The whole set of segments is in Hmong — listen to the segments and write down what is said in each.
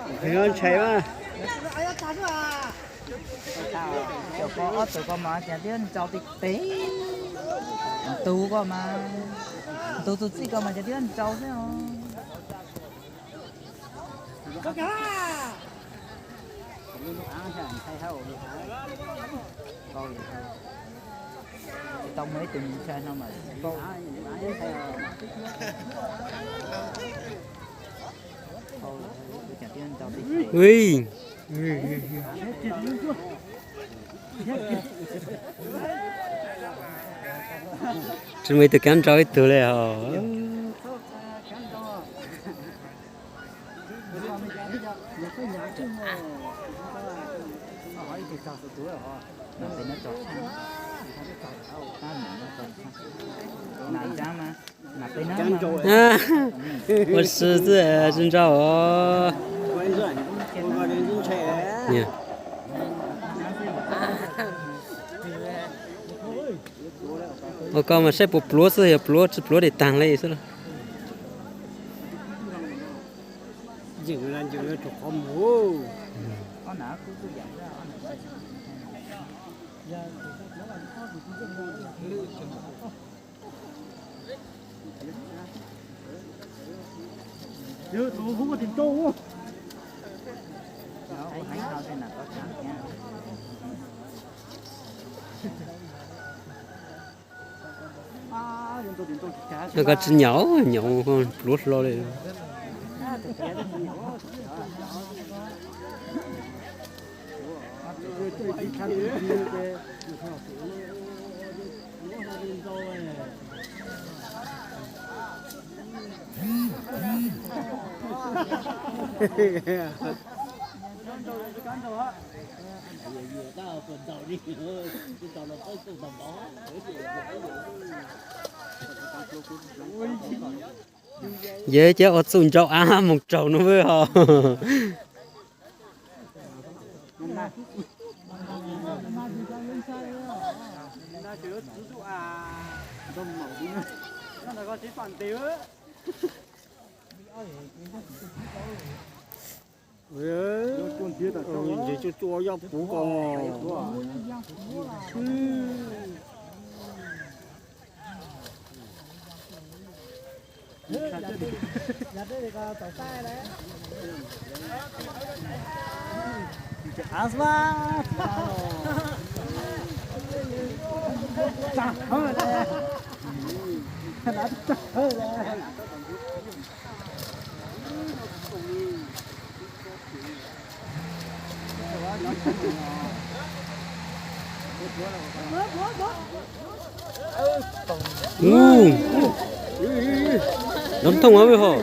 Ntshai mas. Cov ko ob tug ko mas cas twb ntsau tib teg. Tus ko mas, tus tus txij ko mas cas twb ntsau xwb os. Tsis tau muaj ib tug ntshai no mas paub. Ui, tsis muaj ib tug kav nrau ib tug li hos. Ua si xwb tsis ntsau os. Ua ko mas saib puas pluav xwb, yog pluav tsis pluav ces tag li xwb lauj. Koj tsis nyaum, nyaum pluav hlo li. Yog cov ua txuj ntsau av moos raug no xwb hos. Ntses tsuaj tsuaj yoj puv ko. Nrov thooj hov hos.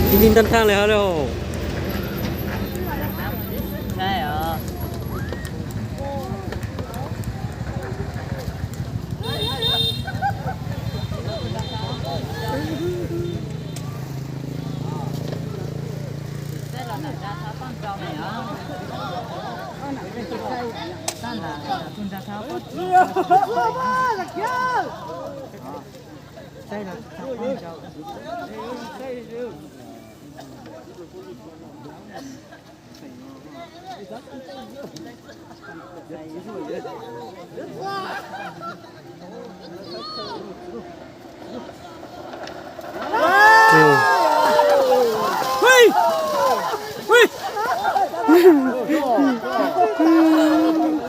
Tib ntag thaj li hov li.